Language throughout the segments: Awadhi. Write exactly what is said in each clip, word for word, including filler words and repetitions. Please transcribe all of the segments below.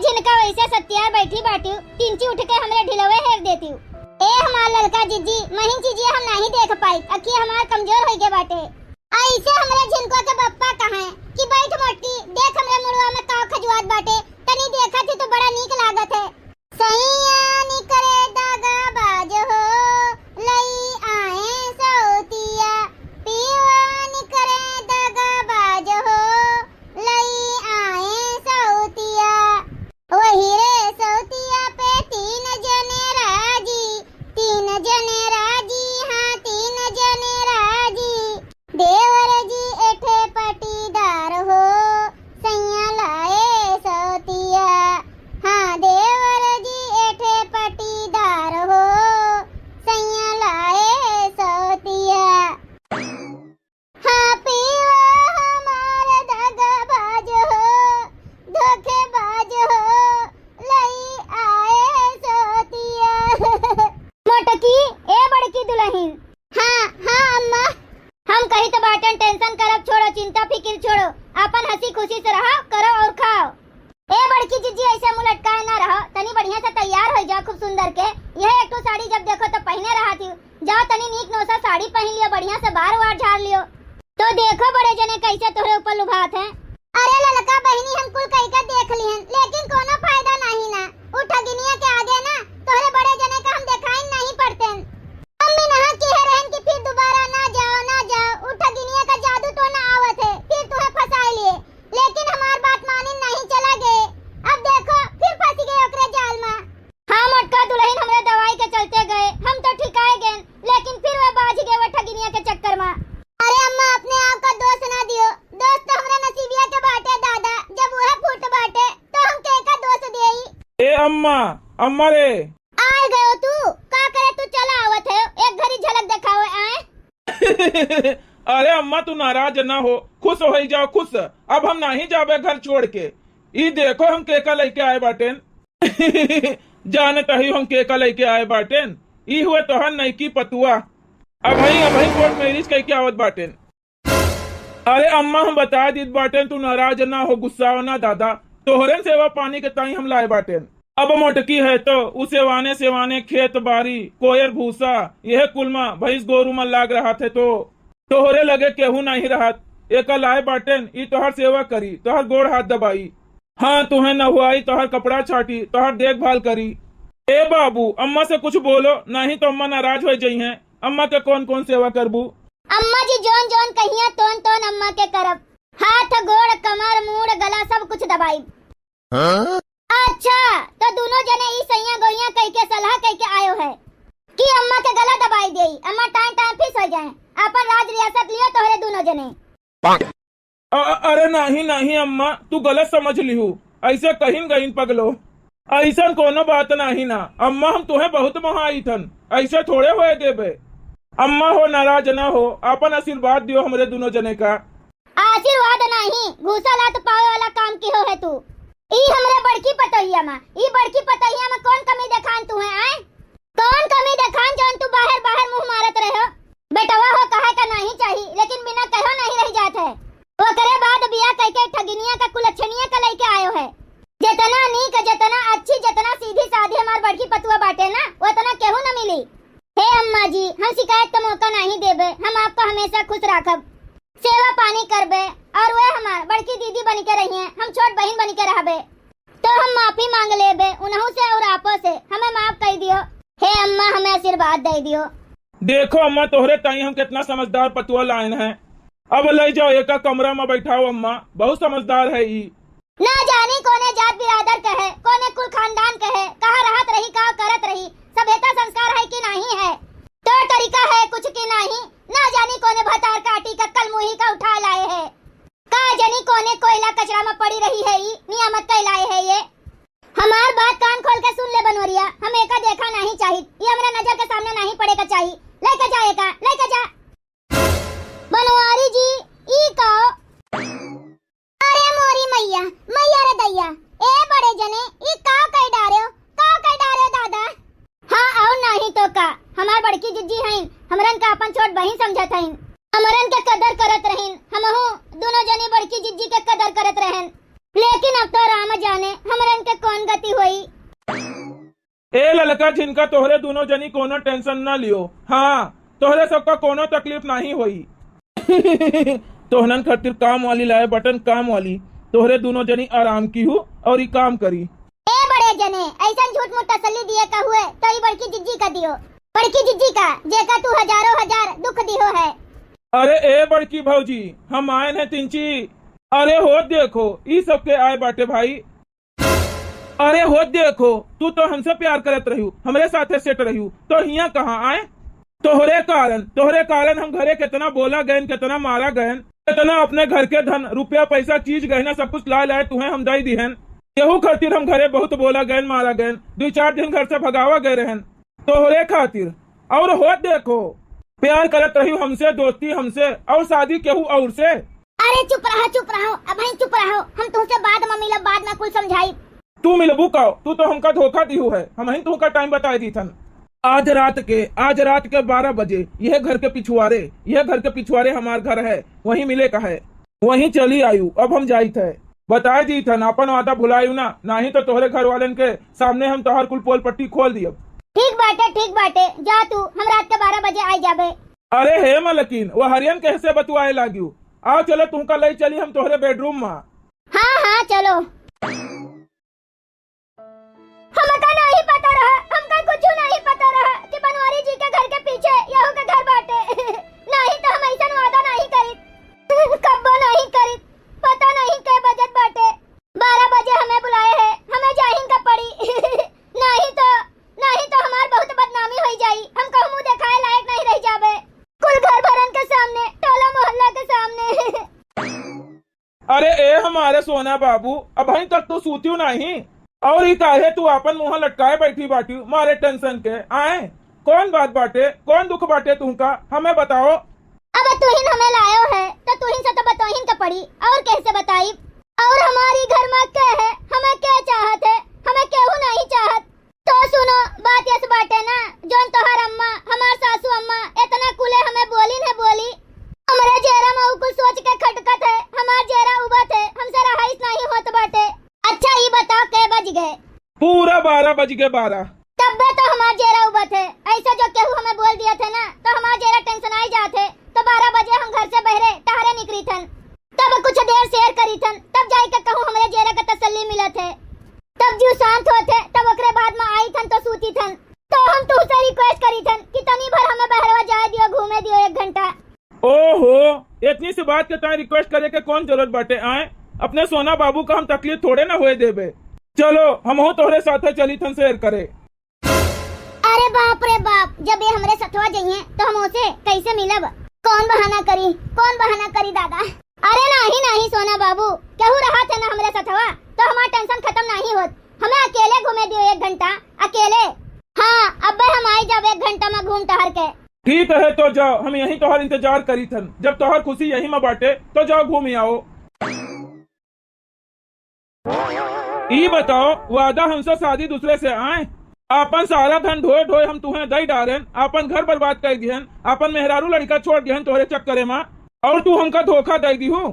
इनका वैसे सत्यार बैठी बाटिउ, तिनची उठ के हमरे ढिलवे हेर देतिउ। ए हमार ललका जिज्जी, महीन चीजिया हम नाहीं देख पाई, अखिया हमार कमजोर होइ गए बाटे। ऐसे हमरे झिनको के बप्पा कहें कि बैठ मोटकी, देख हमरे मुड़वा में काव खजुआत बाटे, तनी देखत ही तो बड़ा नीक लागत है। सैया निकरे दगाबाज हो, लई आए सौतिया, पियवा निकरे दगाबाज हो, लई आए सौतिया। वही रे सौतिया पे तीन जने राजी, तीन जने राजी, हाँ, तीन जने राजी। देवर जी एठे पटीदार हो, सैया लाए सौतिया। हाँ, देवर जी एठे पटीदार हो, सैया लाए सौतिया। हाँ, पियवा हमार दगाबाज हो, धोखेबाज हो, लई आए सौतिया। मोटकी, ए बड़की दुलहिन। हाँ, हाँ अम्मा। हम कही तो बाटेन, tension करब छोड़ो, चिंता फिकिर छोड़ो, आपन हँसी खुसी से रहो, करो और खाओ। ए बड़की जिज्जी, ऐसे मुँह लटकाए ना रहो, तनी बढ़िया से तैयार होइ जाओ खूब सुंदर के। यह एक ठो साड़ी जब देखो तो पहिने रहत ही, जाओ तनी नीक नोसा साड़ी पहिन लियो, बढ़िया से बार वार झार लियो। तो देखो बड़े जने कैसे तोहरे ऊपर लुभात हैं। अरे ललका बहिनी, हम कुल कई के देख लिहन, लेकिन कोनो फायदा नाहीं ना। उ ठगिनिया के आगे ना तोहरे बड़े जने का हम देखाइन नाहीं पड़तेन। मम्मी नहा किहे रहन कि फिर दोबारा ना जाओ, ना जाओ। उ ठगिनिया का जादू टोना आवत है, फिर तुहे फंसाए लिए। लेकिन हमार बात मानिन नाहीं, चला गए। अब देखो फिर फंसी गए ओकरे जाल मा। हाँ मोटका दुलहिन, हमरे दवाई के चलते गए, हम तो ठिकाए गए, लेकिन फिर वह बाझ गए वो ठगिनिया के चक्कर मा। अरे अम्मा, अपने आप का दोष ना दियो, दोष तो हमरे नसीबिया के बाटे दादा, जब वह फूट बाटे तो हम के का दोष देई? ए अम्मा, अम्मा रे। आय गयो तू, का करे तू चला आवत है, एक घड़ी झलक देखावे आए। अरे अम्मा, तू नाराज ना हो, खुश होइ जाओ, खुश। अब हम नाहीं जाबे घर छोड़ के। ई देखो हम केका लइके आए बाटेन। जानत ही हम केका लइके आए बाटेन। ई हुए तोहर नइकी पतुआ। अबहीं, अबहीं court marriage कइके आवत बाटेन। अरे अम्मा, हम बताए दीत बाटेन, तू नाराज ना हो, गुस्साओ ना दादा। तोहरेन सेवा पानी के ताई हम लाए बाटेन। अब मोटकी है तो उ सेवाने सेवाने खेत बारी, कोयर भूसा, यह कुल मा भैंस गोरू मा लाग रहत है तो तोहरे लगे केहू नाहीं रहत। एका लाए बाटेन, ई तोहर सेवा करी, तोहर गोड़ हाथ दबाई। हाँ, तुहे नहवाई, तोहर कपड़ा छाटी, तोहर देखभाल करी। ए बाबू, अम्मा से कुछ बोलो, नाहीं तो अम्मा नाराज होइ जइहें। अम्मा के कौन कौन सेवा करबू? अम्मा जी जौन जौन कहिया तौन तौन अम्मा के करब। हाथ, गोड़, कमर, मूड़, गला सब कुछ दबाई। हाँ? अच्छा, तो दुनो जने ई सैया गोइया कइके सलाह कइके आयो है कि अम्मा के गला दबाई देई, अम्मा टाइम टाइम फिस होइ जाए। आपन राज रियासत लियो तोहरे दुनो जने। अ-, अ-, अरे नाहीं, नाहीं अम्मा, तू गलत समझ लिहू। ऐसे कहिन गइन पगलो। ऐसन कोनो बात नाहीं ना। अम्मा, हम तुहे बहुत मोहाइत हन। ऐसे थोड़े होए देबे। अम्मा हो, नाराज ना हो, आपन आशीर्वाद दियो हमरे दुनो जने का। आशीर्वाद नाहीं, घूसा लात पावे वाला काम किहो है तू। ई हमरे बड़की पतोहिया मा, ई बड़की पतोहिया मा कौन कमी देखान तुहे, आय? कौन कमी देखान जौन तू बाहर बाहर मुँह मारत रहे हो? बेटवा हो कहे का नाहीं चाही, लेकिन बिना कहो नाहीं रह जात है। ओकरे बाद बियाह कइके ठगिनिया का कुलच्छनिया का लइके आयो है। जेतना नीक, जेतना अच्छी, जेतना सीधी साधी हमार बड़की पतुआ बाटे ना, ओतना केहू न मिली। हे अम्मा जी, हम शिकायत का मौका नाहीं देबे, हम आपका हमेशा खुश राखब, सेवा पानी करबे, और वे हमार बड़की दीदी बनिके रहिहें, हम छोट बहिन बनिके रहबे। तो हम माफी माँग लेबे उनहू से और आपो से, हमें माफ कइ दियो। हे अम्मा, हमें आशीर्वाद दइ दियो। देखो अम्मा, तोहरे ताई हम केतना समझदार पतुआ लाइन है। अब लइ जाओ एका कमरा मा बैठाओ अम्मा, बहुत समझदार है ई। ना जानी कोने जात बिरादर के है, कोने कुल खानदान के है, कहाँ रहत रही, का करत रही, सभ्यता संस्कार है कि नाहीं है, तौर तरीका है कुछ कि नाहीं, ना जानी कोने भतार काटी का कलमुही का उठा लाए है। का जनी कोने कोयला कचरा मा पड़ी रही है ई, नियामत कहलाए है ये। हमार बात कान खोल के सुन ले बनवरिया, हम एका देखा नाहीं चाहित, ये हमरा नजर के सामने नाहीं पड़े का चाही। लइके जा एका, लइके जा। बनवारी जी, ई का? अरे मोरी मैया, मैया रे दैया, ए बड़े जने, ई का कह डारे हो, का कह डारे हो दादा? हाँ, और नाहीं तो का, हमार बड़की जिज्जी हईन, हमरन का अपन छोट बहिन समझत हईन, हमरन के कदर करत रहीन, हमहू दुनो जनी बड़की जिज्जी के कदर करत रहेन। लेकिन अब तो राम जाने हमरन के कौन गति होई। ए ललका झिनका, तोहरे दुनो जनी कोनो tension ना लियो। हाँ, तोहरे सबका कोनो तकलीफ नाही होई। तोहनन खातिर काम वाली लाए बटन, काम वाली। तोहरे दुनो जनी आराम किहू और ई काम करी। ए बड़े जने, ऐसन झूठ मूठ तसल्ली दिए का हुए, तो ई बड़की जिज्जी का दियो। बड़की जिज्जी का, जेका तू हजारों हजार दुख दिहो है। अरे ए बड़की भौजी, हम आए हैं तिंची। अरे हो देखो, ई सबके आए बाटे भाई। अरे हो देखो, तू तो हमसे प्यार करत रह्यू, हमरे साथे set रह्यू, तो हियाँ कहाँ आए? तोहरे कारण, तोहरे कारण हम घरे कितना बोला गयन, कितना मारा गयन, कितना अपने घर के धन, रुपया, पैसा, चीज, गहना सब कुछ लाए लाए तुहें हम दई दिहन। केहू खातिर हम घरे बहुत बोला गयन, मारा गयन, दुई चार दिन घर से भगावा गए रहन। तोहरे खातिर। और हो देखो, प्यार करत रह्यू हमसे, दोस्ती हमसे, और शादी केहू और से। अरे चुप रहो, चुप रहो, अबहीं चुप रहो। हम तुहसे बाद में मिलब, बाद में कुल समझाई। तू मिलबू का? तू तो हमका धोखा दिहू है, हमहीं तुहका time बताए दीथन। आज रात के, आज रात के बारह बजे यह घर के पिछुआरे, यह घर के पिछुआरे हमार घर है, वहीं मिले का है, वहीं चली आयु। अब हम जाइत है, बताए दीथन, आपन वादा भुलायु ना, नाही तो तोहरे घर वालन के सामने हम तोहर कुल पोल पट्टी खोल दियब। ठीक बाटे, ठीक बाटे, जा तू, हम रात के बारह बजे आइ जाबे। अरे हे मलकिन, वह हरियन कैसे बतुआए लाग्यू? आओ चलो, तुमका लई चली हम तोहरे bedroom में। हाँ, हाँ, चलो। हमका नहीं पता रहा, हमका कुछ नहीं पता रहा कि बनवारी जी के घर के पीछे यहू के घर बाटे। नहीं तो हम ऐसन वादा नहीं करित, कब्बो नहीं करित। पता नहीं के बजत बाटे, बारह बजे हमें बुलाए है, हमें जाहिन का पड़ी। नहीं तो, नहीं तो हमार बहुत बदनामी होई जाई, हम कहूँ मुँह देखाए लायक नहीं रह जाबे। कुल घर भरन के सामने, टोला मोहल्ला के सामने। अरे ए हमारे सोना बाबू, अबहीं तक तू सूतियो नाही, और ई काहे तू आपन मुँह लटकाए बैठी बाटी मारे tension के? आए, कौन बात बाटे, कौन दुख बाटे तुमका, हमें बताओ। अब तुहिन हमें लायो है, तो तुहिन से तो बतोहिन के पड़ी, और कैसे बताई? और हमारी घर में के है, हमें के चाहत है, हमें केहू नहीं चाहत। तो सुनो, बात यस बाटे ना, जौन तोहार अम्मा, हमार सासू अम्मा, इतना कुले हमें बोलिन है बोली। हमरे जेरा में उ कुछ सोच के खटकत है, हमार जेरा उबत है, हमसे रहाइश नहीं होत बाटे। अच्छा, ई बताओ, के बज गए? पूरा बारह बज गए, बारह। तब्बे तो हमार जेरा उबत है, ऐसा जो केहू हमें बोल दिया थे ना, तो हमार जेरा tension आई जात है, तो बारह बजे हम घर से बहरे टहरे निकली थन। तब कुछ देर सैर करी थन, तब जाई के कहूँ हमरे जेरा के तसल्ली मिलत है। तब जीव शांत होत है, तब ओकरे बाद में आई थन तो सूती थन। तो हम तुहसे request करी थन कि तनी भर हमें बहरवा जाए दियो, घूमे दियो एक घंटा। ओहो, इतनी सी बात के ताई request करे के कौन जरूरत बाटे? आए, अपने सोना बाबू का हम तकलीफ थोड़े ना होए देबे। चलो, हमहू तोहरे साथे चली थन सैर करे। अरे बाप रे बाप, जब ये हमरे सथवा जइहें तो हम ओसे कैसे मिलब? कौन बहाना करी, कौन बहाना करी दादा? अरे नाही नाही सोना बाबू, केहू रहा थे ना हमरे सथवा तो हमार tension खत्म नाही होत। हमें अकेले घूमे दियो एक घंटा, अकेले। हाँ, अब्बे हम आई जाब एक घंटा में घूम टहर के। ठीक है, तो जाओ, हम यहीं तोहर इंतजार करी थन। जब तोहर खुशी यहीं में बाटे, तो जाओ घूम आओ। ई बताओ, वादा हमसे शादी दूसरे से आए? आपन सारा धन ढोए ढोए हम तुहें दई डारेन, आपन घर बर्बाद कर दिहन, आपन मेहरारू लड़का छोड़ दिहन तोहरे चक्करे में, और तू हमका धोखा दई दिहू।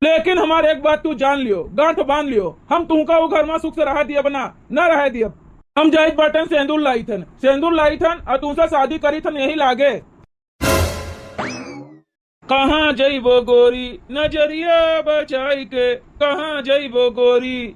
लेकिन हमार एक बात तू जान लियो, गांठ बांध लियो, हम तुमका वो घर में सुख से रहा दियब ना, ना रहा दियब। हम जाइत बाटन सेंदूर लाई थन, सेंदूर लाई थन, और तुमसे शादी करी थन यही लागे। कहाँ जइबो गोरी, नजरिया बचाई के, कहाँ जइबो गोरी?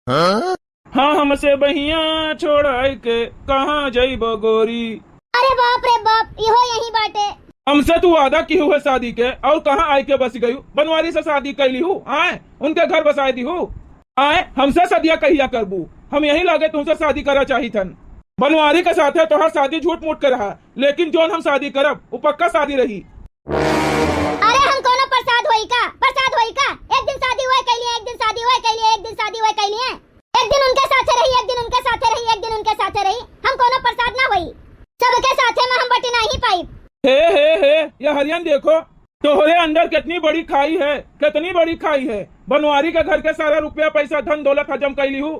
हाँ? हाँ, हमसे बहिया छोड़ाई के, कहाँ जइबो गोरी? अरे बाप रे बाप, इहो यहीं बाटे। हमसे तू वादा किहू है शादी के, और कहाँ आई के बस गयू? बनवारी से शादी कैली हूँ, आए, उनके घर बसाए दी हूँ। आए, हमसे सदिया कहिया करबू? हम यही लागे तुमसे शादी करा चाही थन। बनवारी के साथे तोहार शादी झूठ मूठ के रहा, लेकिन जौन हम शादी करब, वो पक्का शादी रही। अरे हम कोनो प्रसाद होई का? प्रसाद होई का? एक दिन शादी हुए कैलिए, एक दिन शादी हुए कैलिए, एक दिन शादी हुए कैलिए। एक दिन उनके साथे रही, एक दिन उनके साथे रही, एक दिन उनके साथे रही। हम कोनो प्रसाद ना होई, सबके साथे में हम बटी नहीं पाई। हे, हे, हे, ये हरियन देखो, तोहरे अंदर कितनी बड़ी खाई है, कितनी बड़ी खाई है। बनवारी के घर के सारा रुपया, पैसा, धन, दौलत हजम कैली हूँ।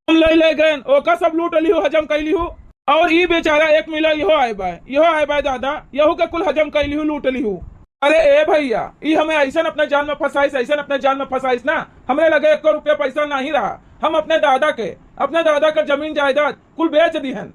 हम ले, ले गए, ओका सब लूट ली हूँ, हजम कैली हूँ। और ई बेचारा एक मिला, इहो आए बाय, इहो आए बाय दादा, यहू के कुल हजम कैली हूँ, लूट ली हूँ। अरे ए भैया, ई हमें ऐसन अपने जाल में फंसाइस, ऐसन अपने जाल में फंसाइस ना, हमरे लगे एको रुपया पैसा नहीं रहा। हम अपने दादा के, अपने दादा के जमीन जायदाद कुल बेच दिहन।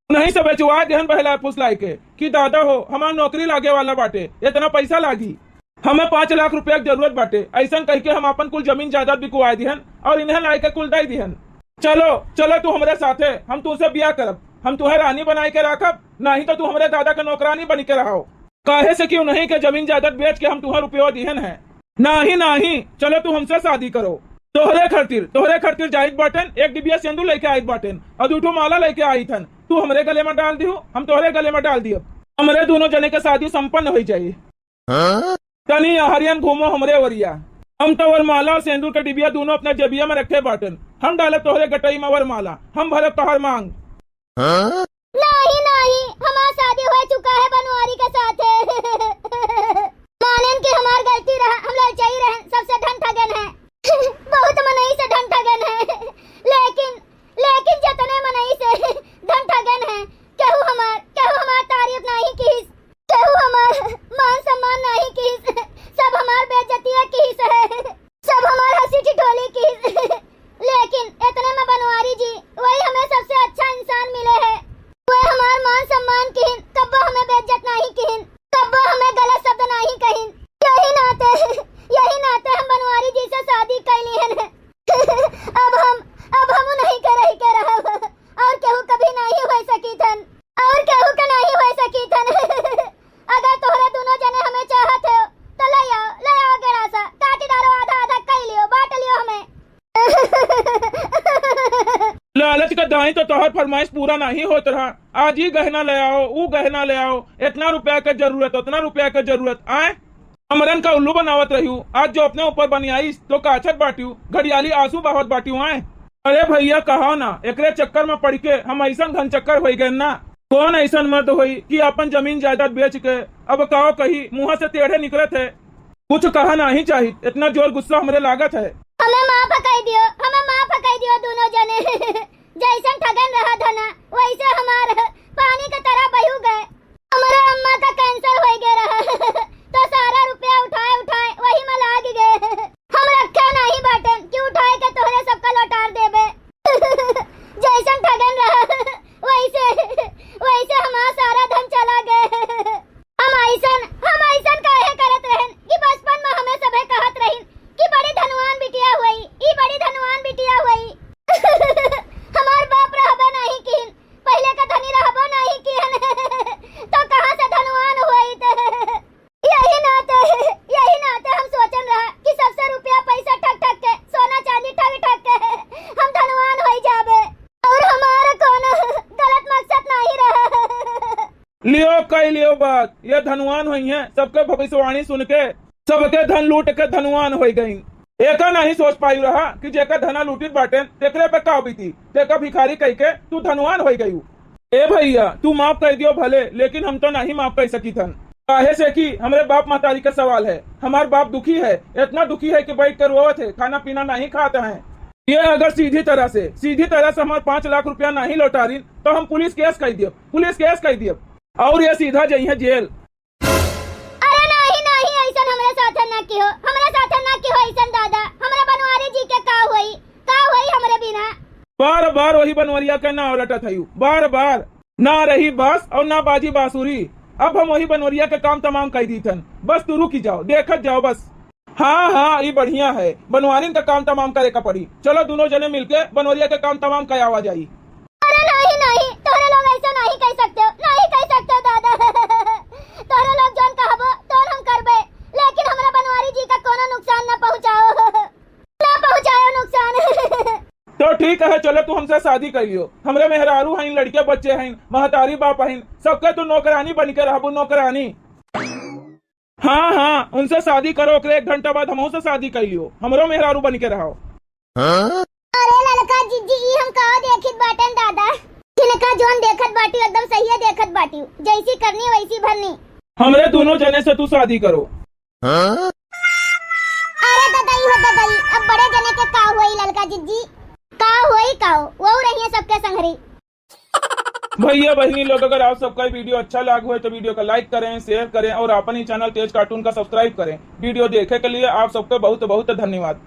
उन्हीं से बेचवा दिहन बहलाए फुसलाए के कि दादा हो, हमार नौकरी लागे वाला बाटे, इतना पैसा लागी। हमें पाँच लाख रुपया के जरूरत बाटे, ऐसन कह के हम आपन कुल जमीन जायदाद बिकवाए दिहन और इन्हें लाए के कुल दे दिहन। चलो, चलो तू हमरे साथे, हम तुझसे बियाह करब, हम तुहे रानी बनाए के राखब, नहीं तो तू हमरे दादा के नौकरानी बन के रहो। काहे से कि उन्हीं के जमीन जायदाद बेच के हम तुहे रुपयो दिहन है। नाही, नाही, चलो तू हमसे शादी करो। तोहरे खातिर, तोहरे खातिर जाइत बाटेन, एक डिबिया सेंदूर लेके आइत बाटेन और दू ठो माला लेके आइत हन। तू हमरे गले में डाल दिहु, हम तोहरे गले में डाल दियब। हमरे दोनों जने के शादी संपन्न हो जाई। तनी अहरियन घूमो हमरे वरिया। हम तो वरमाला और सेंदूर के डिबिया दोनों अपने जेबिया में रखे बाटन। हम डालब तोहरे गटई में वरमाला, हम भरब तोहर मांग। नाही, नाही, हमार शादी हो चुका है बनवारी के साथे। मानेन कि हमार गलती रहा, हम ललचाई रहन, सबसे धन ठगन है। बहुत मनई से धन ठगन है। लेकिन, लेकिन जतने मनई से धन ठगन है, केहू हमार, केहू हमार तारीफ नाही किहिस। केहू हमार मान सम्मान नाही किहिस, सब हमार बेइज्जतिया किहिस है, सब हमार हंसी ठिठोली किहिस। लेकिन इतने में बनवारी जी, वही हमें सबसे अच्छा इंसान मिले है। वह हमार मान सम्मान किहिन, कब्बो हमें बेइज्जत नाही किहिन, कब्बो हमें गलत शब्द नाही कहिन। यही नाते, यही नाते हम बनवारी जी से शादी कैली हन। अब हम, अब हम नहीं के रह के रहब। और केहू कभी नाही हो सकी थन, और केहू के नाही हो सकी थन। अगर तोहरे दोनों जने हमें चाहत हो, तो ले आओ, ले आओ गेड़ासा, काटी डालो, आधा आधा कर लियो, बांट लियो हमें। लालच का दाई तो तोहर फरमाइश पूरा नाही होत रहा। आज ई गहना ले आओ, ऊ गहना ले आओ, इतना रुपया के जरूरत, उतना रुपया के जरूरत, आए? हमरन का उल्लू बनावत रहियो, आज जो अपने ऊपर बनियाइस, तो काछत बाटियो, घड़ियाली आंसू बहावत बाटियो आए। अरे भइया, कहा ना, एकरे चक्कर में पड़ के हम अइसन घन चक्कर होइ गए ना। कौन अइसन मर्द होई कि अपन जमीन जायदाद बेच के, अब काओ कही, मुंह से टेढ़े निकलत है। कुछ कहा नाही चाहित, इतना जोर गुस्सा हमरे लागत है। हमें माफ कइ दियो, हमें माफ कइ दियो दोनों जने। जइसन ठगन रहा धना, वइसे हमार पानी के तरह बहू गए। हमरे अम्मा का कैंसर होइ गए रहा, तो सारा रुपया उठाए उठाए वही में लाग गए। हम रखे नाही बाटेन कि उठाए के तोहरे सबका लौटार देबे। जइसन ठगन रहा, वइसे, वइसे हमार सारा धन चला गए। हम अइसन, हम अइसन काहे करत रहन कि बचपन में हमें सभे कहत रहिन कि बड़ी धनवान बिटिया हुई, ई बड़ी धनवान बिटिया हुई। हमार बाप रहबे नाही किहिन, पहिले का धनी रहबो नाही किहन, तो कहाँ से धनवान होइत? यही नाते, यही नाते हम सोचन रहा कि सबसे रुपया पैसा ठग ठग के, सोना चांदी ठग ठग के हम धनवान होई जाबे। और हमार कौनो गलत मकसद नाही रहा। लियो, कह लियो बात, ये धनवान होइहैं, सबके भविष्यवाणी सुन के, सबके धन लूट के धनवान होइ गइन। एका नाही सोच पायु रहा कि जेका धना लूटित बाटेन, तेकरे पे का बीती, तेका भिखारी कह के तू धनवान होइ गयू। ए भइया, तू माफ कइ दियो भले, लेकिन हम तो नाही माफ कइ सकीथन। काहे से कि हमरे बाप महतारी का सवाल है। हमार बाप दुखी है, इतना दुखी है कि बैठ के रोवत है, खाना पीना नाही खात है। ये अगर सीधी तरह से, सीधी तरह से हमार पाँच लाख रुपया नाही लौटारिन, तो हम पुलिस केस कइ दियब, पुलिस केस कइ दियब। और ये सीधा जइहैं जेल। अरे नाही, नाही, अइसन हमरे साथे ना किहो, हमरे साथे ना किहो अइसन दादा। हमरे बनवारी जी के का होई, का होई हमरे बिना? बार बार वही बनवरिया के नाव रटत हयू, बार बार। ना रही बांस और ना बाजी बांसुरी। अब हम वही बनवरिया के काम तमाम कइ दीथन, बस तू रुकि जाओ, देखत जाओ बस। हाँ, हाँ, ई बढ़िया है, बनवारिन का काम तमाम करे का पड़ी। चलो दोनों जने मिलके बनवरिया के काम तमाम कइ आवा जाई। अरे नाही, नाही, तोहरे लोग अइसा नाही कइ सकते हो, नाही कइ सकते हो दादा। तोहरे लोग जौन कहबो, तौन हम करबे, लेकिन हमरा बनवारी जी का कोनो नुकसान ना पहुँचाओ, ना पहुँचाओ नुकसान। तो ठीक है, चलो तू हमसे शादी कइ लियो। हमरे मेहरारू हइन, लड़के बच्चे हइन, महतारी बाप हइन, सबके तू नौकरानी बन के रहबू, नौकरानी। हाँ, हाँ, उनसे शादी करो, ओकरे एक घंटा बाद हमहू से शादी कइ लियो, हमरो मेहरारू बन के रहो। अरे ललका जिज्जी, ई हम का देखित बाटेन दादा? इनका जौन देखत बाटी, एकदम सहिए देखत बाटी, जैसी करनी वैसी भरनी। हमरे दोनों जने से तू शादी करो। अरे ददई हो ददई, अब बड़े जने के का होई ललका जिज्जी? का होई का? वो रहिए सबके संघरी। भैया बहिनी लोग, अगर आप सबका वीडियो अच्छा लाग हुए तो वीडियो का लाइक करें, शेयर करें और अपन ही चैनल तेज कार्टून का सब्सक्राइब करें। वीडियो देखे के लिए आप सबको बहुत बहुत धन्यवाद।